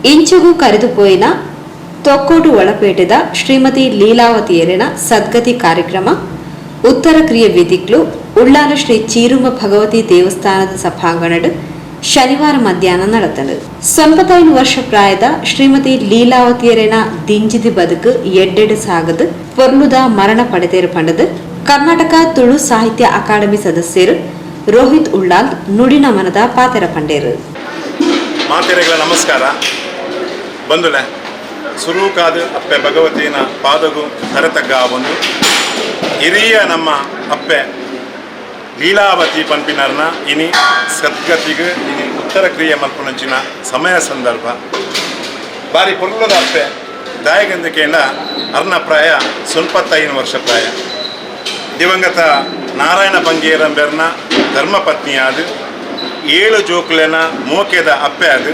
ಇಂಚಗೂ ಕರೆದು ಪೋಯಿನ ತೊಕ್ಕೋಟು ಒಳಪೇಟೆದ ಶ್ರೀಮತಿ ಲೀಲಾವತಿಯರೆನ ಸದ್ಗತಿ ಕಾರ್ಯಕ್ರಮ ಉತ್ತರ ಕ್ರಿಯೆ ವಿಧಿಕ್ಲು ಉಳ್ಳಾಲ ಶ್ರೀ ಚೀರುಂಬ ಭಗವತಿ ದೇವಸ್ಥಾನದ ಸಭಾಂಗಣಡ್ ಶನಿವಾರ ಮಧ್ಯಾಹ್ನ ನಡತಂಡು. 95 ವರ್ಷ ಪ್ರಾಯದ ಶ್ರೀಮತಿ ಲೀಲಾವತಿಯರೆನ ದಿಂಜಿದಿ ಬದುಕು ಎಡ್ಡೆಡು ಸಾಗದು ಪೊರ್ಲುದ ಮರಣ ಪಡೆತೇರು ಪಂಡದು ಕರ್ನಾಟಕ ತುಳು ಸಾಹಿತ್ಯ ಅಕಾಡೆಮಿ ಸದಸ್ಯರು ರೋಹಿತ್ ಉಳ್ಳಾಲ್ ನುಡಿನ ಮನದ ಪಾತೆರ ಪಂಡೇರು. ಮಾತೆರೆಗಳ ನಮಸ್ಕಾರ. ಬಂದುಲೆ, ಸುರೂಕಾದ ಅಪ್ಪೆ ಭಗವತಿನ ಪಾದಗು ಕರೆತಗ್ಗ ಒಂದು ಹಿರಿಯ ನಮ್ಮ ಅಪ್ಪೆ ಲೀಲಾವತಿ ಪನ್ಪಿನರ್ನ ಇನಿ ಸದ್ಗತಿಗೆ, ಇನಿ ಉತ್ತರ ಕ್ರಿಯೆ ಮಲ್ಪುನಂಚಿನ ಸಮಯ ಸಂದರ್ಭ. ಬಾರಿ ಪೊರ್ಲದ ಅಪ್ಪೆ. ದಾಯಗಂದ ಕೇಂಡ, ಅರ್ನ ಪ್ರಾಯ 95 ವರ್ಷ ಪ್ರಾಯ. ದಿವಂಗತ ನಾರಾಯಣ ಬಂಗೇರಂಬೆರ್ನ ಧರ್ಮಪತ್ನಿಯಾದ, ಏಳು ಜೋಕುಲೆನ ಮೋಕೆದ ಅಪ್ಪೆ ಅದು,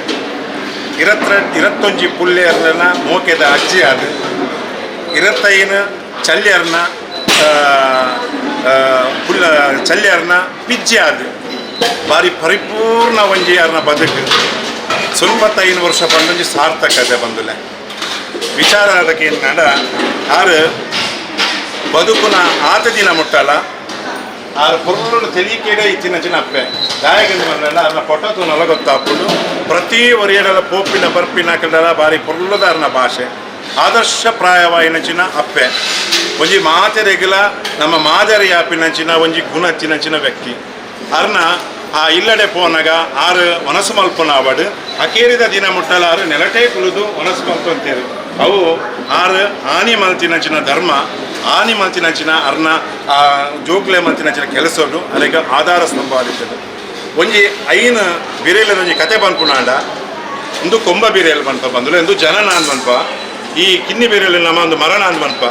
21 ಪುಲ್ಲೆರ್ನ ಮೋಕೆದ ಅಜ್ಜಿ ಅದು, 25 ಚಲ್ಯರ್ನ ಪುಲ್ಲ ಚಲ್ಯರ್ನ ಪಿಜ್ಜಿ ಅದು, ಬಾರಿ ಪರಿಪೂರ್ಣ ಒಂಜಿ ಅರ್ನ ಬದುಕು. 95 ವರ್ಷ ಬಂದೊಂಜಿ ಸಾರ್ಥಕತೆ. ಬಂದುಲೆ, ವಿಚಾರ ಅದಕ್ಕೆ ಏನಾಡ, ಆರು ಬದುಕುನ ಆತ ದಿನ ಮುಟ್ಟಲ್ಲ, ಆರು ಪೊರ್ಲು ತೆಲಿಕೆಡೆ ಇತ್ತಿನ ಚಿನ್ನ ಅಪ್ಪೆ. ದಾಯಗಂದು ಬಂದಲ್ಲ, ಅರ್ನ ಫೋಟೋ ತೂನಲ್ಲ ಗೊತ್ತಾಪುಂಡು. ಪ್ರತಿ ಒರಿಯಡಲ ಪೋಪಿನ ಬರ್ಪಿನ ಕಡಲ ಬಾರಿ ಪೊರ್ಲುದ ಅರ್ನ ಭಾಷೆ. ಆದರ್ಶ ಪ್ರಾಯವಾಯಿನ ಚಿನ್ನ ಅಪ್ಪೆ. ಒಂಜಿ ಮಾತೆರೆಗಿಲ ನಮ್ಮ ಮಾದರಿ ಆಪಿನಂಚಿನ ಒಂಜಿ ಗುಣ ಚಿನ್ನ ವ್ಯಕ್ತಿ. ಅರ್ನ ಆ ಇಲ್ಲಡೆ ಪೋನಗ ಆರು ಒನಸು ಮಲ್ಪುನ ಅವಡು ಅಕೇರಿದ ದಿನ ಮುಟ್ಟಲ ಆರು ನೆಲಟೇ ಕುಳಿದು ಒನಸು ಮಲ್ತೊಂತೇರು. ಅವು ಆರು ಆನಿ ಮಲ್ತಿನಂಚಿನ ಧರ್ಮ, ಆನಿ ಮಲ್ತಿನಂಚಿನ ಅರ್ನ ಆ ಜೋಕ್ಲೆ ಮಲ್ತಿನಂಚಿನ ಕೆಲಸಡು ಅರೆಗ ಆಧಾರ ಸ್ತಂಭ ಆದಿತ್ತದು. ಒಂಜಿ ಐನ್ ಬಿರೇಲದ ಒಂಜಿ ಕತೆ ಪನ್ಪುನಾಂಡ, ಒಂದು ಕೊಂಬ ಬಿರೇಲ್ ಪನ್ಪ ಬಂದುಲೆ, ಒಂದು ಜನನ ಅಂದ್ ಪನ್ಪ. ಈ ಕಿನ್ನಿ ಬಿರೇಲು ನಮ್ಮ ಒಂದು ಮರಣ ಅಂದ್ ಪನ್ಪ.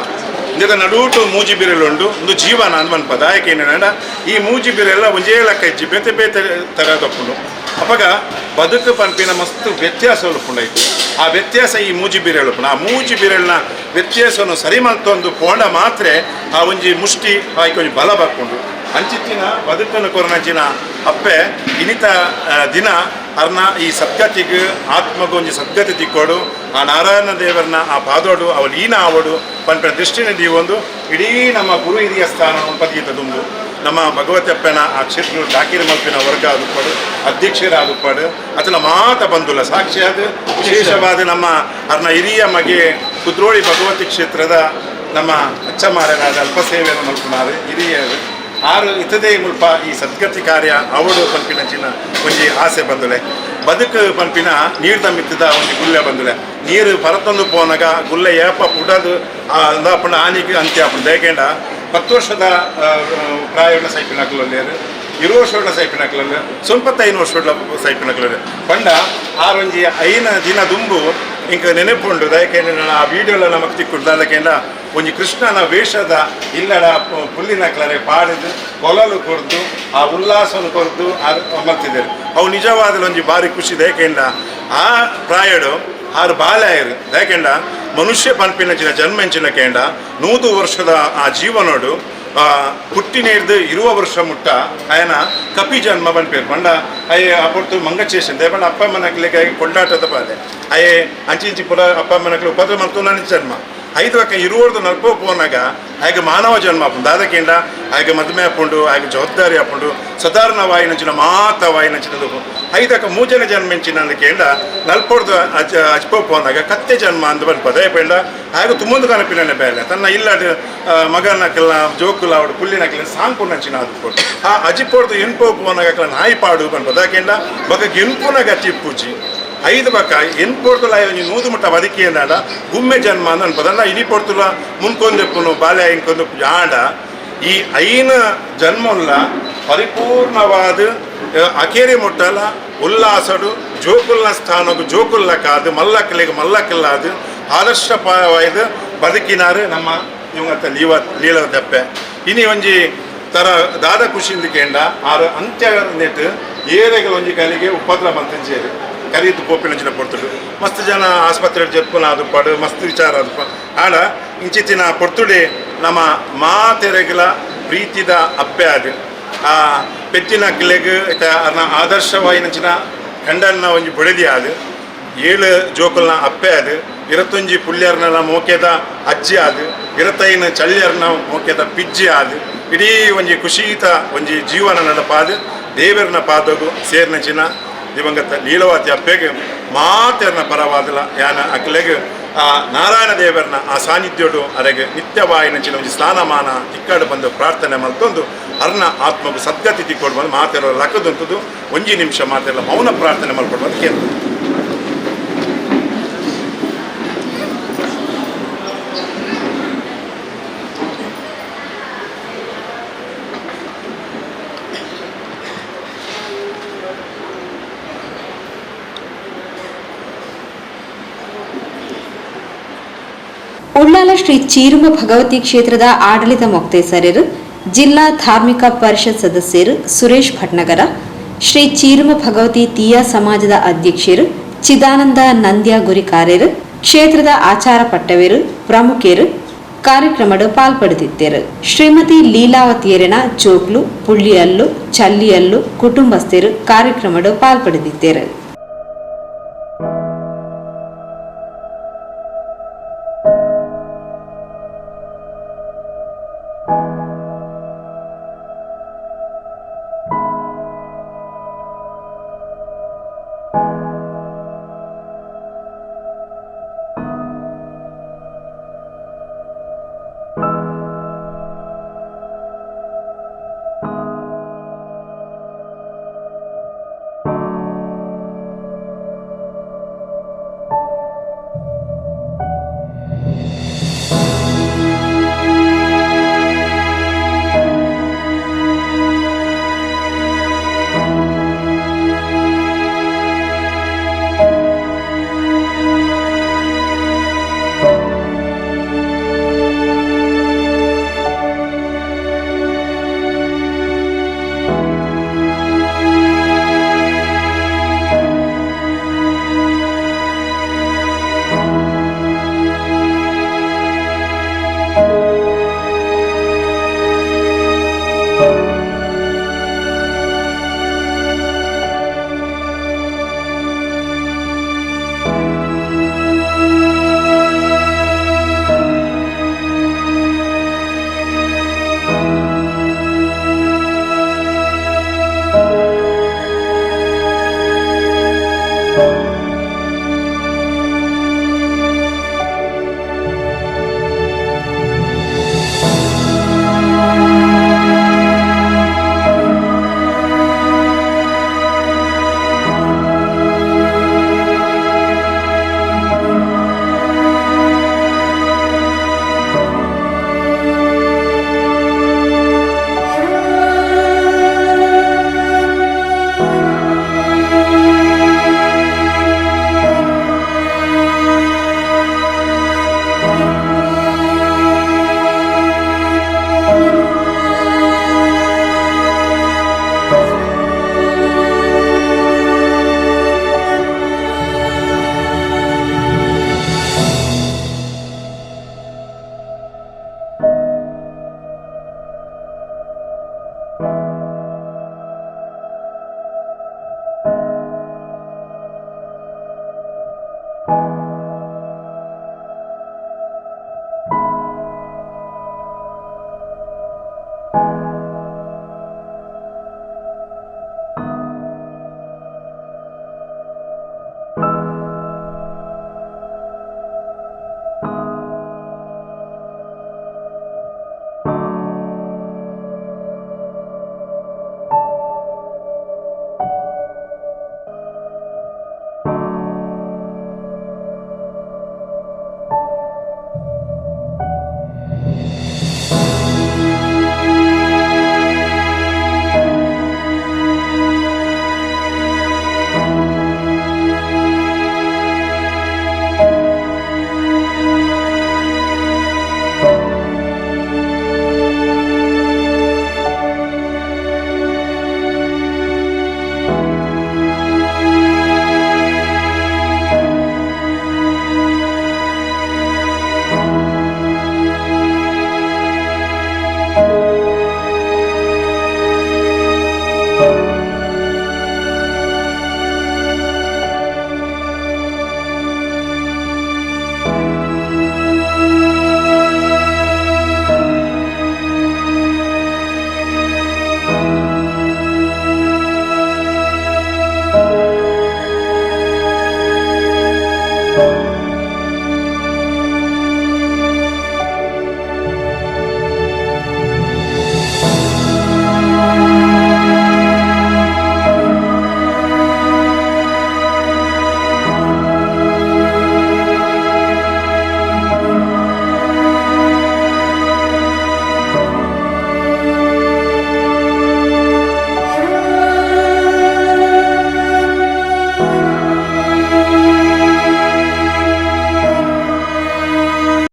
ಇಂದೆದ ನಡುಟು ಮೂಜಿ ಬಿರೆಲು ಉಂಡು, ಒಂದು ಜೀವನ ಅಂದ್ ಪನ್ಪ. ದಾಯಕ ಏನೇನಾಂಡ, ಈ ಮೂಜಿ ಬಿರೆಲ್ಲ ಒಂಜೇ ಲೆಕ್ಕ ಇಜ್ಜಿ, ಬೇತೆ ಬೇತೆ ತರ ತಪ್ಪುಂಡು. ಅಪಗ ಬದುಕು ಪನ್ಪಿನ ಮಸ್ತ್ ವ್ಯತ್ಯಾಸ ಉಪ್ಪುಂಡು ಐತೆ. ಆ ವ್ಯತ್ಯಾಸ ಈ ಮೂಜಿ ಬಿರೆಲು ಉಪ್ಪುಂಡು. ಆ ಮೂಜಿ ಬಿರೆಲ್ನ ವ್ಯತ್ಯಾಸವನ್ನು ಸರಿ ಮಲ್ತೊಂದು ಪೋಂಡ ಮಾತ್ರೆ ಆ ಒಂಜಿ ಮುಷ್ಟಿ ಆಯ್ಕೆ ಒಂಜಿ ಬಲ ಬರ್ಪುಂಡು. ಅಂಚಿತ್ತಿನ ಬದುಕನ್ನು ಕೊರನಂಚಿನ ಅಪ್ಪೆ. ಇನಿತ ದಿನ ಅರ್ನ ಈ ಸದ್ಗತಿಗೆ, ಆತ್ಮಗೂ ಒಂಜಿ ಸದ್ಗತಿ ತಿಕ್ಕೋಡು, ಆ ನಾರಾಯಣ ದೇವರನ್ನ ಆ ಪಾದೋಡು ಅವ ಲೀನ ಆವಡು ಪನ್ಪಿನ ದೃಷ್ಟಿನ ಒಂದು ಇಡೀ ನಮ್ಮ ಗುರು ಹಿರಿಯ ಸ್ಥಾನ ಪದಗೀತ ದುಂಬು ನಮ್ಮ ಭಗವತಿ ಅಪ್ಪನ ಆ ಕ್ಷೇತ್ರ ಚಾಕಿರಿ ಮಲ್ಪಿನ ವರ್ಗ ಆದುಪ್ಪಡು, ಅಧ್ಯಕ್ಷರ ಆದುಪ್ಪಡು, ಅತನ ಮಾತ ಬಂದುಲ್ಲ ಸಾಕ್ಷಿಯಾದ, ವಿಶೇಷವಾದ ನಮ್ಮ ಅರ್ನ ಹಿರಿಯ ಮಗೆ ಕುದ್ರೋಳಿ ಭಗವತಿ ಕ್ಷೇತ್ರದ ನಮ್ಮ ಅಚ್ಚಮಾರನಾದ ಅಲ್ಪ ಸೇವೆಯನ್ನು ಮಲ್ಪುನಾರು ಹಿರಿಯರು. ಆರು ಇತದೇ ಮುಲ್ಪ ಈ ಸದ್ಗತಿ ಕಾರ್ಯ ಅವಡು ಪನ್ಪಿನ ಚಿನ್ನ ಒಂಜಿ ಆಸೆ. ಬಂದುಲೆ, ಬದುಕು ಪನ್ಪಿನ ನೀರು ತಮ್ಮಿತ್ತದ ಒಂಜಿ ಗುಲ್ಲೆ. ಬಂದುಲೆ, ನೀರು ಪರತೊಂದು ಪೋನಗ ಗುಲ್ಲೆ ಏಪ ಪುಡದು ಅಂದಾಪುಂಡ, ಆನಿಗೆ ಅಂತ್ಯ ಆಪುಂಡು. ದೇಕೆಂಡ 10 ವರ್ಷದ ಪ್ರಾಯದ ಸೈಪಿನಕ್ಲಲ್ಲೇರು, 20 ವರ್ಷದ ಸೈಪಿನಕ್ಲಲ್ಲಿ, 95 ವರ್ಷದ ಸೈಪಿನಕ್ಲಲ್ಲಿ ಪಂಡ ಆರೊಂಜಿ ಐನ ದಿನ ದುಂಬು ಇಂಕ ನೆನಪುಂಡು. ದಯಕೇಂಡ ಆ ವಿಡಿಯೋಲ ನಮಕ್ ತಿಕ್ಕುಂಡು. ದಾದಕೇಂಡ, ಒಂಜಿ ಕೃಷ್ಣನ ವೇಷದ ಇಲ್ಲಡ ಪುಲ್ಲಿನಕ್ಲರೆ ಪಾಡಿದು, ಕೊಲಲು ಕೊರ್ದು, ಆ ಉಲ್ಲಾಸವನ್ನು ಕೊರ್ದು ಮಲ್ತಿದ್ದಾರೆ. ಅವು ನಿಜವಾದ ಒಂಜಿ ಬಾರಿ ಖುಷಿ. ದಯಕೇಂಡ ಆ ಪ್ರಾಯಡು ಆರು ಬಾಲ್ಯರು. ದಯಕೆಂಡ ಮನುಷ್ಯ ಪನ್ಪಿನಂಚಿನ ಜನ್ಮೆಂಚಿನ ಕೇಂಡ 100 ವರ್ಷದ ಆ ಜೀವನೋಡು ಪುಟ್ಟಿನೇರ್ದು ಇರುವ ವರ್ಷ ಮುಟ್ಟ ಆಯನ ಕಪಿ ಜನ್ಮ ಪನ್ಪೇರು. ಪಂಡ ಅಯ್ಯ ಅಪೊರ್ತು ಮಂಗಚೇಷನ್ ಪಂಡ ಅಪ್ಪ ಅಮ್ಮನಕ್ಲೆಗೆ ಕೊಂಡಾಟದ ಪಾದೆ ಅಯ್ಯೆ ಅಂಚಿ ಇಂಚಿ ಪುರ ಅಪ್ಪ ಅಮ್ಮನಕ್ಲೆ ಉಪದ್ರ ಮಲ್ತು ನನ್ನ ಜನ್ಮ. ಐದು ಅಕ್ಕ ಇರುವರ್ದು ನಲ್ಪೋ ಪೋನಾಗ ಆಯ್ಗೆ ಮಾನವ ಜನ್ಮ ಆಪುಂಡು. ದಾದಕೇಂಡ ಆಯ್ಗೆ ಮದುವೆ ಆಪುಂಡು, ಆಯ್ಗೆ ಜವಾಬ್ದಾರಿ ಆಪುಂಡು, ಸಾಧಾರಣ ವಾಯಿನಂಚಿನ ಮಾತ ವಾಯಿನಂಚಿನ ಐದಕ್ಕ ಮೂಜನ ಜನ್ಮೆಂಚಿನ ಕೇಂಡ ನಲ್ಪೊಡ್ದು ಅಜ ಅಜ್ಪೋ ಪೋನಾಗ ಕತ್ತೆ ಜನ್ಮ ಅಂದ್ ಪನ್ಪ. ದಯಪೇಂಡ ಆಯ್ಗೆ ತುಮ್ಮೊಂದು ಕನಪಿನ ಬೇಲೆ ತನ್ನ ಇಲ್ಲಡ್ ಮಗನಕ್ಕೆಲ್ಲ ಜೋಕುಲ ಅವಡು ಪುಲ್ಲಿನಕ್ಕೆಲ್ಲ ಸಾಂಕುನಂಚಿನ ಅದು. ಆ ಅಜಿಪೊಡ್ದು ಎನ್ಪೋ ಪೋನಾಗ ನಾಯಿ ಪಾಡು ಪನ್ಪ. ದಾಕೆಂಡ ಬೊಕ ಗೆನ್ಪುನ ಗತಿ ಇಪ್ಪುಜಿ. ಐದು ಬಕ್ಕ ಎನ್ ಪೊರ್ತುಲ ಒಂಜಿ 100 ಮುಟ್ಟ ಬದುಕಿ ಅಂದಾಂಡ ಗುಮ್ಮೆ ಜನ್ಮ ಅಂದ್ ಅನ್ಪದ. ಇನಿ ಪೊರ್ತುಲ ಮುನ್ಕೊಂದೆಪ್ಪುನು ಬಾಲ್ಯ ಇಂಕೊಂದು ಆಂಡ ಈ ಐನ ಜನ್ಮಲ್ಲ ಪರಿಪೂರ್ಣವಾದ ಅಕೇರಿ ಮುಟ್ಟಲ ಉಲ್ಲಾಸಡು ಜೋಕುಲ್ನ ಸ್ಥಾನಗು ಜೋಕುಲ್ಲ ಕಾದು, ಮಲ್ಲಕ್ಕಲಿಗೆ ಮಲ್ಲಕ್ಕಿಲ್ಲಾದು ಆದರ್ಶಪಾಯವಾಯ್ದು ಬದುಕಿನಾರು ನಮ್ಮ ಇವಂಗತ್ತ ಲೀವ ಲೀಲ ದಪ್ಪೆ. ಇನಿ ಒಂಜಿ ತರ ದಾದ ಖುಷಿಯಿಂದ ಕೇಂಡ, ಆರು ಅಂತ್ಯ ನೆಟ್ ಏರೆಗಳ ಒಂಜಿ ಕಲಿಗೆ ಉಪದ್ರ ಮಂತಂಚೇರು ಕರೀತು ಪೋಪಿನಂಚಿನ ಪೊರ್ತುಡು ಮಸ್ತ್ ಜನ ಆಸ್ಪತ್ರೆ ಜೆಪ್ಪುನ ಅದು ಮಸ್ತ್ ವಿಚಾರ ಅದು. ಆಡ ಇಂಚಿತ್ತಿನ ಪೊರ್ತುಡೆ ನಮ್ಮ ಮಾತೆರೆಗಳ ಪ್ರೀತಿದ ಅಪ್ಪೆ ಅದು ಆ ಪೆತ್ತಿನ ಕಿಲೆಗ್ ಆದರ್ಶವಾಯಿನಂಚಿನ ಖಂಡನ್ನ ಒಂಜಿ ಬೊಡೆದಿ ಅದು. ಏಳು ಜೋಕುಲ್ನ ಅಪ್ಪೆ ಅದು, 21 ಪುಲ್ಯರ್ನ ಮೋಕೆದ ಅಜ್ಜಿ ಆದ್, 25 ಚಳ್ಯರ್ನ ಮೋಕೆದ ಪಿಜ್ಜಿ ಆದ್, ಇಡೀ ಒಂಜಿ ಖುಷೀತ ಒಂಜಿ ಜೀವನ ನಡಪಾದ್ ದೇವರನ ಪಾದಗು ಸೇರ್ನಂಚಿನ ದಿವಂಗತ ಲೀಲಾವತಿ ಅಪ್ಪೆಗೆ ಮಾತೆರ್ನ ಪರವಾದಲ ಯಾನ ಅಕ್ಲೆಗ್ ಆ ನಾರಾಯಣ ದೇವರನ ಆ ಸಾನ್ನಿಧ್ಯೋಡು ಅರೆಗೆ ನಿತ್ಯವಾಯಿನಂಚಿನ ಒಂಜಿ ಸ್ಥಾನಮಾನ ತಿಕ್ಕಾಡು ಬಂದು ಪ್ರಾರ್ಥನೆ ಮಲ್ತೊಂದು ಅರ್ನ ಆತ್ಮಗು ಸದ್ಗತಿ ತಿಕ್ಕೊಡು ಬಂದು ಮಾತೆರ ಲಕ್ಕದಂತದ್ದು ಒಂಜಿ ನಿಮಿಷ ಮಾತೆಲ್ಲ ಮೌನ ಪ್ರಾರ್ಥನೆ ಮಲ್ಕೊಡು ಬಂದು ಕೇಂದ್ರ. ಉಳ್ಳಾಲ ಶ್ರೀ ಚೀರುಮ ಭಗವತಿ ಕ್ಷೇತ್ರದ ಆಡಳಿತ ಮೊಕ್ತೇಸರರು, ಜಿಲ್ಲಾ ಧಾರ್ಮಿಕ ಪರಿಷತ್ ಸದಸ್ಯರು ಸುರೇಶ್ ಭಟ್ನಗರ, ಶ್ರೀ ಚೀರುಮ ಭಗವತಿ ತೀಯಾ ಸಮಾಜದ ಅಧ್ಯಕ್ಷರು ಚಿದಾನಂದ ನಂದ್ಯ ಗುರಿಕಾರ್ಯರು, ಕ್ಷೇತ್ರದ ಆಚಾರ ಪಟ್ಟವೇರು ಪ್ರಮುಖರು ಕಾರ್ಯಕ್ರಮಡ್ ಪಾಲ್ಪಡೆದಿದ್ದರು. ಶ್ರೀಮತಿ ಲೀಲಾವತಿಯರಿನ ಜೋಕ್ಲು, ಪುಳ್ಳಿಯಲ್ಲು, ಚಲ್ಲಿಯಲ್ಲು ಕುಟುಂಬಸ್ಥರು ಕಾರ್ಯಕ್ರಮಡ್ ಪಾಲ್ಪಡೆದಿದ್ದರು.